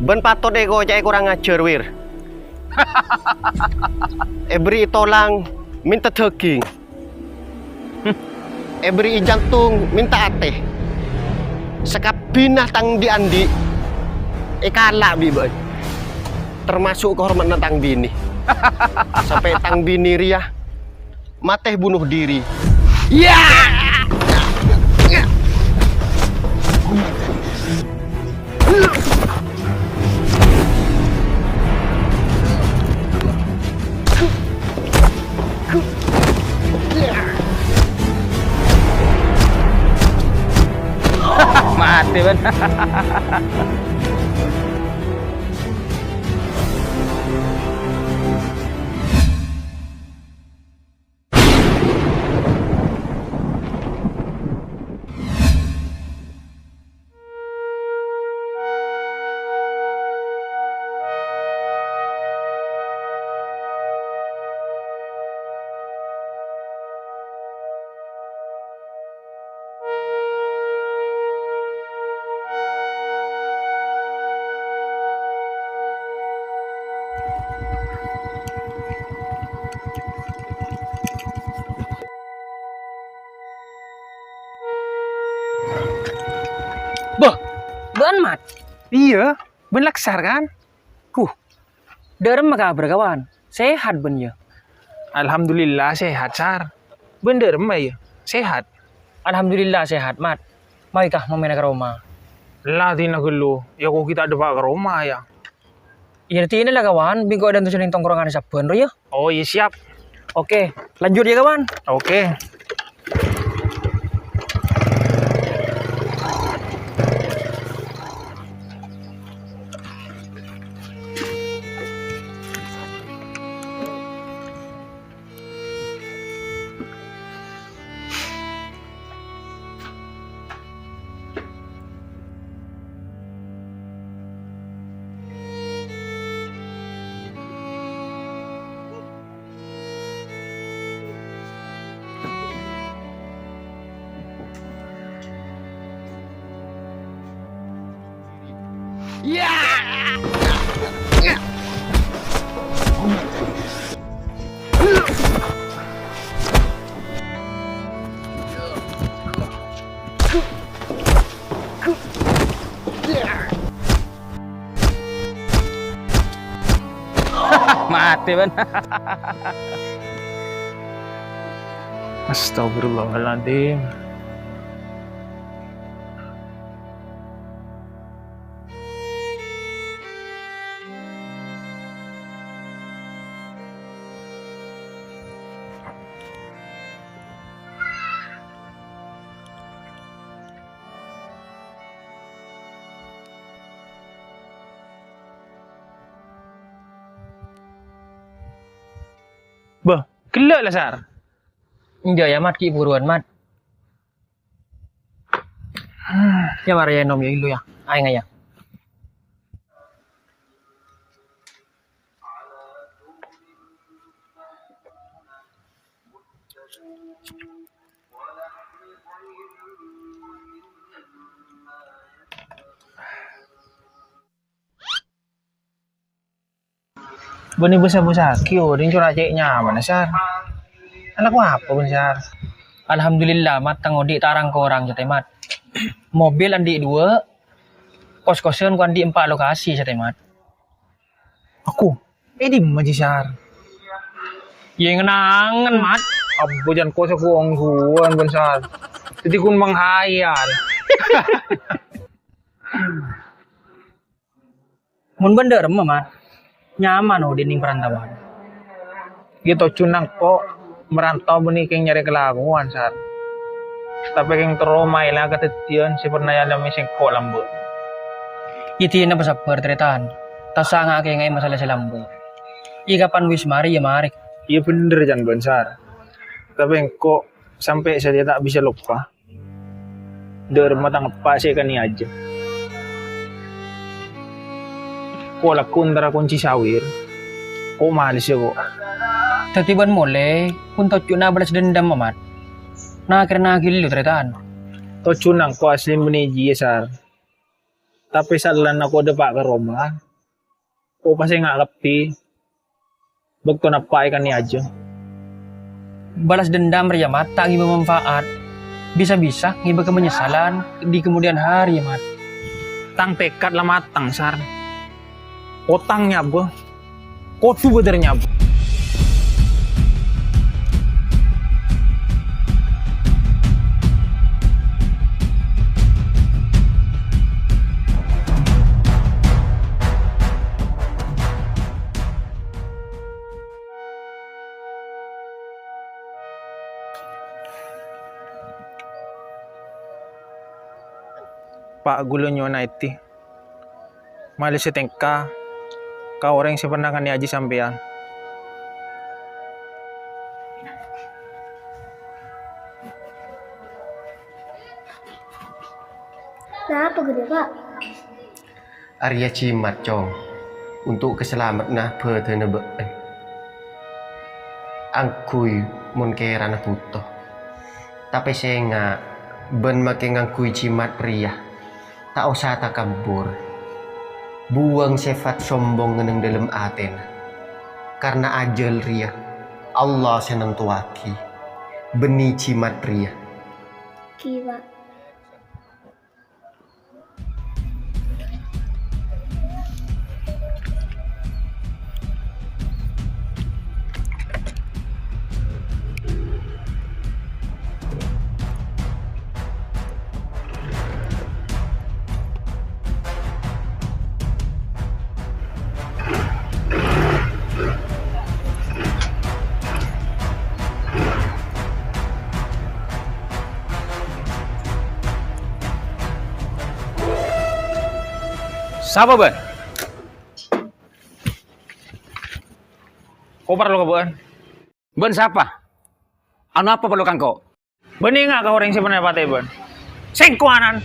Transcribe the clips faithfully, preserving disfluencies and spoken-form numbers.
Bân patot èkoca'è korang ajhâr, Wir. Èberri'i tolang, mènta dhâghing. Èberri'i jantung, mènta atè. Sakabbhiyânna tang dhi'-andhi' èkala' bi' bâ'na. Tamaso' kahormadhânna tang binè. Sampè' tang binè rèya matè bunuh diri. Ya! Matè, bân. Bâh, bâ'na, Mat? Iyâ, bâ'na Laksar, kan? Huh, dâ' remma kabhârrâ, Kawan? Sehat bâ'na, yâ? Alhamdulillah, sehat, Sar. Bâ'na dâ' remma, yâ? Sehat? Alhamdulillah, sehat, Mat. Mayu, ka, mamèna ka roma. La, dina ghâllu, yâ, ko' ghi' ta' dâpa' ka roma, yâ. Iyâ, dina la, Kawan, bi' engko' dântona neng tongkrongan sabbhân, ro, yâ? Oh, iyâ, siap. Oke, lanjut, yâ, Kawan. Oke. Matè, bâ'na. Astagfirullahaladzim. Bâh, ghellâ' la, Sar. Enjâ', yâ, Mat, ghi' buruwân, Mat. Yâ, mara, yâ, ènom, yâ, ghâllu, yâ. Aènga, yâ. Bânnè bâsa-bâsaghi, orèng cora' cè' nyamana, Sar. Alako apa, bân, Sar? Alhamdulillah, Mat, tang odi' ta' rang-korang, Mat. Mobil andi' duwâ', kos-kosan ko' andi' empa' lokasi, Mat. Aku, è dimma, Ji, Sar? Yâ, ngen-angen, Mat. Abbo, jhân kos aku ongghuwân, bân, Sar. Dhâddhi ghun menghayal. Mon bâ'na dâ' remma, Mat, nyaman odi' neng parantaowan. Ghi' tojjhuna engko' marantau bânnè kèng nyarè kalakowan, Sar. Tapè kèng terro maèla kadhâddhiyân sè pernah èalamè sèngko' lambâ'. Yâ, dina pasabbhâr, Tarètan. Ta' sanga'a kèngè'è masalah sè lambâ'. Yâ, kapan wis marè, yâ marè. Iyâ bhender, can bâ'na, Sar. Tapè engko' sampè' satèya ta' bisa loppa. Dâ' remma tang eppa' sè èkanèyajâ. Ko' lagghu' entara konci sawir. Ko' malèssa, ko'. Dhâddhi bâ'na molè, ghun tojjhuna bâlâs dendam, Mat. Na-, kèra naghillu, Tarètan. Tojjhuna engko' aslina bânnè jiyâ, Sar. Tapè saellana kodhu pa' ka roma, opa sè nga' lebbi, bâkto nappa' èkanè ajâ. Balas dendam rèya, Mat, ta' ngibâ manfaat. Bisa-bisa ngibâ ka manyesalan di kemudian hari, Mat. Tang tekad la mateng, Sar. Otang nyabâ. Kodhu bâdâ nyabâ. Pa' ghulâ nyo'ona èdhi. Malè sè tèngka ka orèng sè pernah nganèyajhi sampèyan. Napa ghânèka, Pa'? Arèya jimat, Cong, untuk kasalameddhânna bhâdhânna bâ'en. Angghuy mon kèrana bhuto. Tapè sènga', bâ'en makè ngangghuy jimat rèya. Ta' osa takabbur. Buwâng sèfat sombong neng dâlem atèna. Karna ajhâl rèya Allah sè nantowaghi. Bânnè jimat rèya. Ghi, Pa'. Sapa bâ'en? Ko parlo ka bâ'en. Bâ'en sapa? Anu apa parlo ka engko'? Bâ'en enga' ka orèng sè pernah èpatè'è bâ'en? Sèngko' ana'na.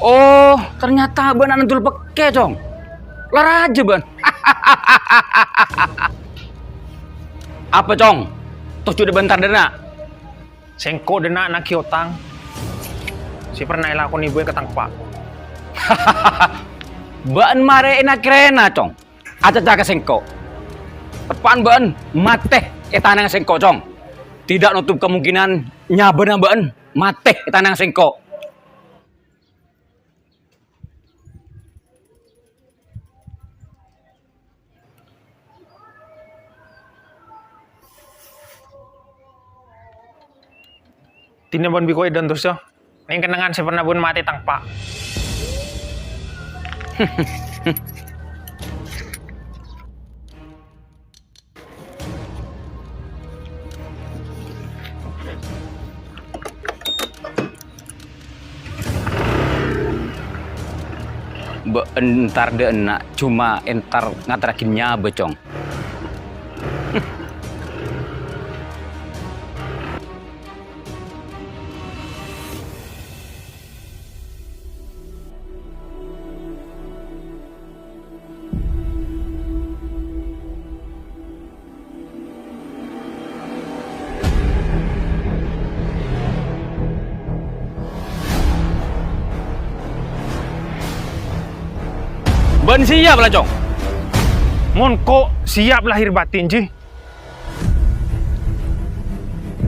Oh, ternyata bâ'en ana'na Dul Pekkè, Cong. La rajâ bâ'en. Apa, Cong? Toju' dâ' bâ'en tar dâ' enna'? Sèngko' dâ' enna' naghi otang sè pernah èlakonè bâ'en ka tang eppa'. Bâ'en marè ènakèrèna, Cong. Acaca ka sèngko'. Teppa'na bâ'en matè è tanangnga sèngko', Cong. Tidak nutup kemungkinan nyabâna bâ'en matè è tanangnga sèngko'. Dinah bân bi' ko' èdhântosâ, neng kennengngan sè pernah bâ'en matè tang eppa'. Bâ'en entar dâ' enna' coma entar ngaterraghi nyabâ, Cong. Bâ'en siap la, Cong? Mon ko' siap lahir batin, Ji.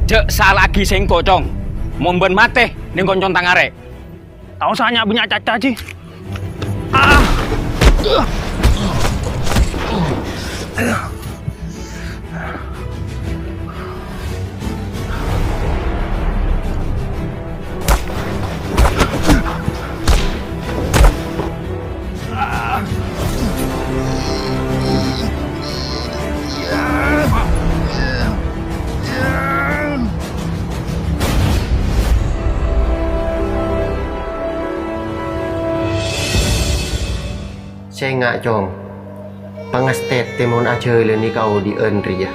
Jhâ' sala'aghi sèngko', Cong. Mon bâ'en matè neng koncon tang arè'. Ta' osa nya'-bânnya' caca, Ji. Ah! Sènga', Cong, pangastètè mon ajhâlânè kaodi'ân rèya.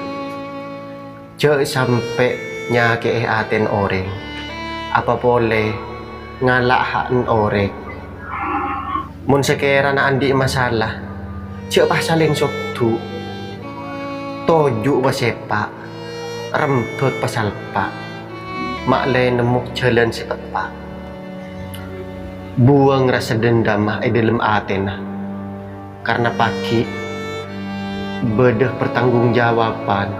Jhâ' sampè' nyakè'è atèna orèng, apa polè ngala' ha'na orèng. Mon sakèrana andi' masalah, jhâ' pas salèng sodhu'. Toju' pasèpa', rembhâk pasalpa', ma'lè nemmo jhâlân sè teppa'. Buwâng rassa dendamma è dhâlem atèna, karna pagghi' bâdâ partanggungjawaban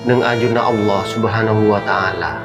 neng ajunna Allah Subhanahu wa Ta'ala.